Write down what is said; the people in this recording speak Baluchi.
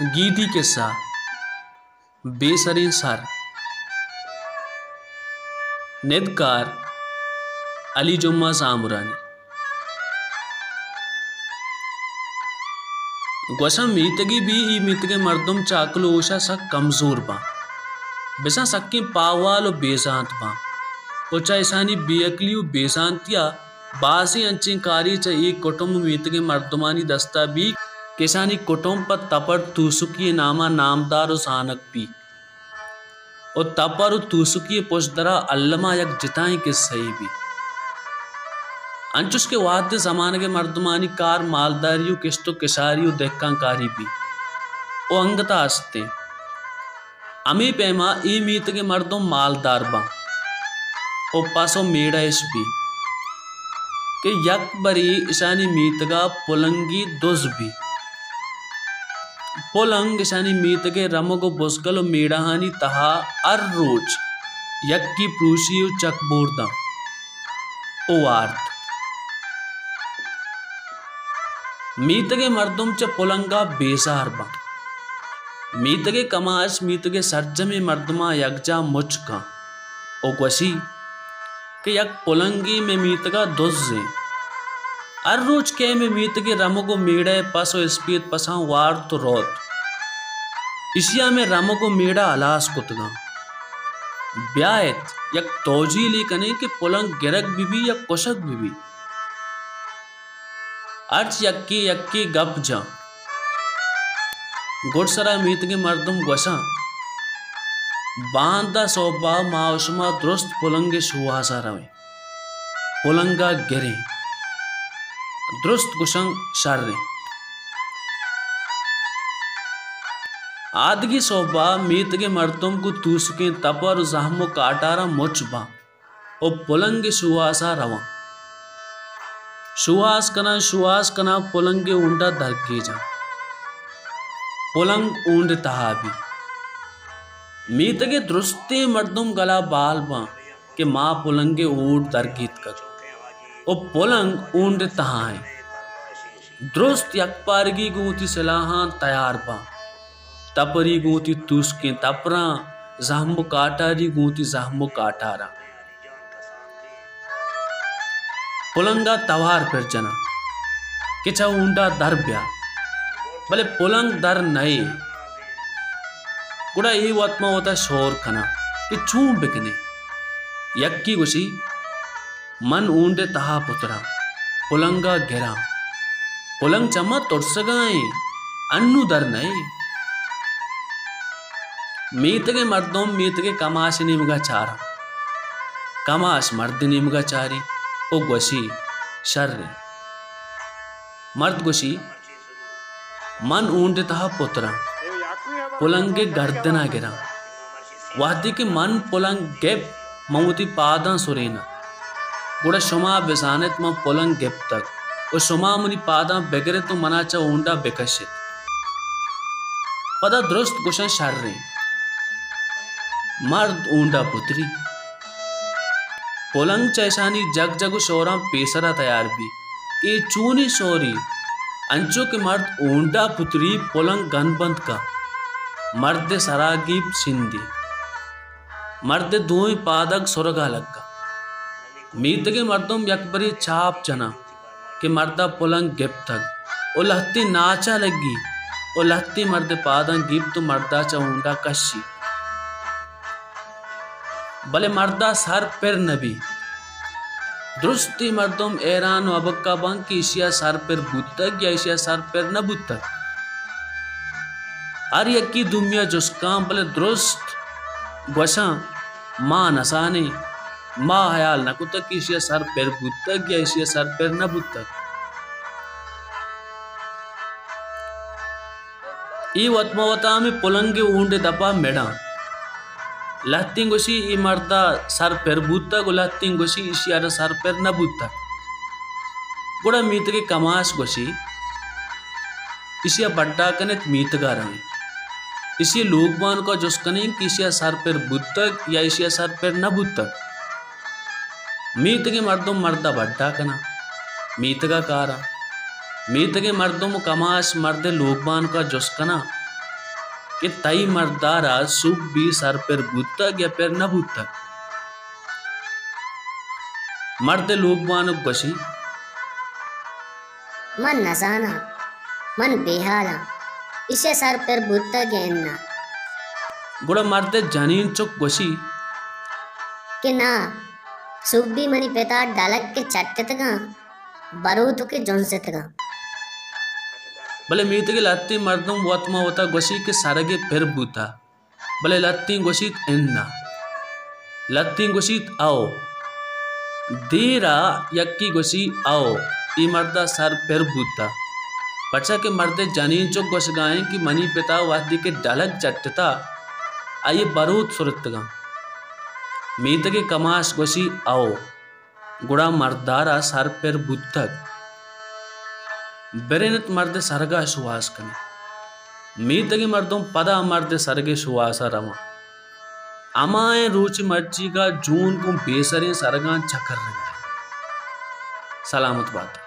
گیدی کسہ، بے سریں سر، ندکار علی جمعہ زامرانی۔ گوشاں میتگی بی، اے میتگیں مردم چہ عقل و ہوشا سک کمزور باں، بزاں سکیں پاہوال و بے زانت باں و چہ اشانی بے عقلی و بے زانتیا بازیں انچیں کارے چہ اے کٹم و میتگیں مردمانی دستا بیت کہ اشانی کٹم پہ تپر توسکی ء ناما نامدار و زانگ بیت و تپر و توسکی ء پشدرا الما یک جتائیں کسہ یے بیت۔ انچوش کہ وہدے زمانگ ء مردمانی کار مالداری و کشت و کشاری و دہکان کاری بیت و انگتا استیں۔ ہمے پیما اے میتگ ء مردم مالدار باں و پس و میڑہ اش بی کہ یک برے اشانی میتگ ء پلنگے دز بی۔ پلنگ اشانی میتگ ء رمگ و بزگل و میڑہانی تہا ہر روچ یکے پروشی و چک بور داں و وارت۔ میتگ ء مردم چہ پلنگ ء بیزار باں۔ میتگ ء کماش میتگ ء سرجمیں مردماں یکجاہ مچ کن و گوشی کہ یک پلنگے مئے میتگ ء دز انت۔ ہر روچ کئے مئے میتگ ء رمگ و میڑہ ء پس و اسپیت پساں وارت و روت۔ اشی ء مئے رمگ و میڑہ ہلاس کتگاں۔ بیایت یک توجیلے کنیں کہ پلنگ گرگ بہ بی یا کشگ بہ بی۔ ہرچ یکے یکے گپ جاں۔ گڈسرا میتگیں مردم گوشاں، باندا سہبا ما و شما درست پلنگ ء شوہازا رویں، پلنگا گریں۔ درست گوشاں شریں۔ آدگہ سہبا میتگیں مردم گوں توسکیں تپر و زہم و کاٹاراں مچ باں۔ و پلنگ ء شوہاز ء رواں۔ شوہاز کناں، شوہاز کناں، پلنگ ء اونڈا درگیجاں۔ پلنگ اونڈ ء تہا بی۔ میتگ ء درستیں مردم گلا بال باں کہ ما پلنگ ء اونڈ درگیتکگ و پلنگ اونڈ ء تہا انت۔ درست یک پارگی گوں وتی سلاہاں تیار باں۔ تپری گوں وتی توسکیں تپراں، زہم و کاٹاری گوں وتی زہم و کاٹاراں۔ پلنگا توار پر جناں کہ چہ اونڈا در بیا، بلے پلنگ در نئے۔ گڑا اے وت ما وتا شور کناں کہ چون بکنیں۔ یکے گوشی، من اونڈ ء تہا پتراں، پلنگ ء گراں۔ پلنگ چہ ما ترسگا ایں، انوں در نئے۔ میتگ ء مردم میتگ ء کماش ء نیمگا چاراں۔ کماش مرد ء نیمگا چاری و گوشی، شر انت۔ مرد گوشی، من اونڈ ء تہا پتراں، پلنگ ء گردن ء گراں۔ وہدے کہ من پلنگ گپت، من وتی پاداں سریناں۔ گڑا شما بزان ات من پلنگ گپتگ و شما منی پاداں بگر ات و منا چہ اونڈا بکش ات۔ پدا درست گوشاں شریں۔ مرد اونڈا پتری۔ پلنگ چہ اشانی جگ جگ و شوراں پیسرا تیار بی۔ اے چونیں شورے؟ انچو کہ مرد اونڈا پتری، پلنگ گن بند کا۔ مرد ء سرا گیپت سندی۔ مرد ء دوئیں پادگ سرگا لگا۔ میتگیں مردم یکبرے چاپ جناں کہ مردا پلنگ گپتگ و لہتیں ناچا لگی و لہتیں مرد ء پاداں گیپت و مردا چہ اونڈا کشی۔ بلے مردا سر پر نہ بی۔ درستیں مردم حیران و ہبکہ باں کہ ایشی ء سر پر بوتگ یا ایشی ء سر پر نہ بوتگ۔ ہر یکے دومی ء جست کاں، بلے درست گوشاں، ما نزانیں، ما حیال نہ کتگ کہ ایشی ء سر پر بوتگ یا ایشی ء سر پر نہ بوتگ۔ اے وت ما وتا ہمے پلنگ ء اونڈ ء دپا مڑاں۔ لہتیں گوشی اے مردا سر پر بوتگ و لہتیں گوشی ایشی ء را سر پر نہ بوتگ۔ گڑا میتگ ء کماش گوشی، ایشی ء بڈا کن ات، میتگ ء رویں۔ ایشی ء لوگ بانک ء جست کنیں کہ ایشی ء سر پر بوتگ یا ایشی ء سر پر نہ بوتگ۔ میتگیں مردم مرد ء بڈا کناں، میتگ ء کاراں۔ میتگیں مردم و کماش مرد ء لوگ بانک ء جست کناں کہ تئی مردارا سوبی سر پر بوتگ یا پر نہ بوتگ؟ مرد لوگ وانگ گوشی، من نزاناں، من بے حالاں، ایشی سر پر بوتگ یا اناں۔ گڑا مرد جنین چک گوشی کہ نا، سوبی منی پتا ڈلک کہ چٹتگاں، بروتو کہ جنستگاں۔ بلے میتگے لہتیں مردم وت ما وتا گوشی کہ سرگے پر بوتا، بلے لہتیں گوشیت اناں۔ لہتیں گوشیت او۔ دیرا یکی گوشی او، اے مردا سر پر بوتا۔ پرچا کہ مرد جنین چک گوشگا انت کہ منی پتا وہدے کہ ڈلگ چٹتا، آئی بروت سرتگاں۔ میتگے کماش گوشی او۔ گڑا مردارا سر پر بوتگ۔ برینت مرد سرگا شواز کنی۔ میتگی مردم پدا مرد سرگے شوازا رواں۔ ہمائیں روچ مرچیگا جون گوں بے سریں سرگاں چکرگا۔ سلامت بات۔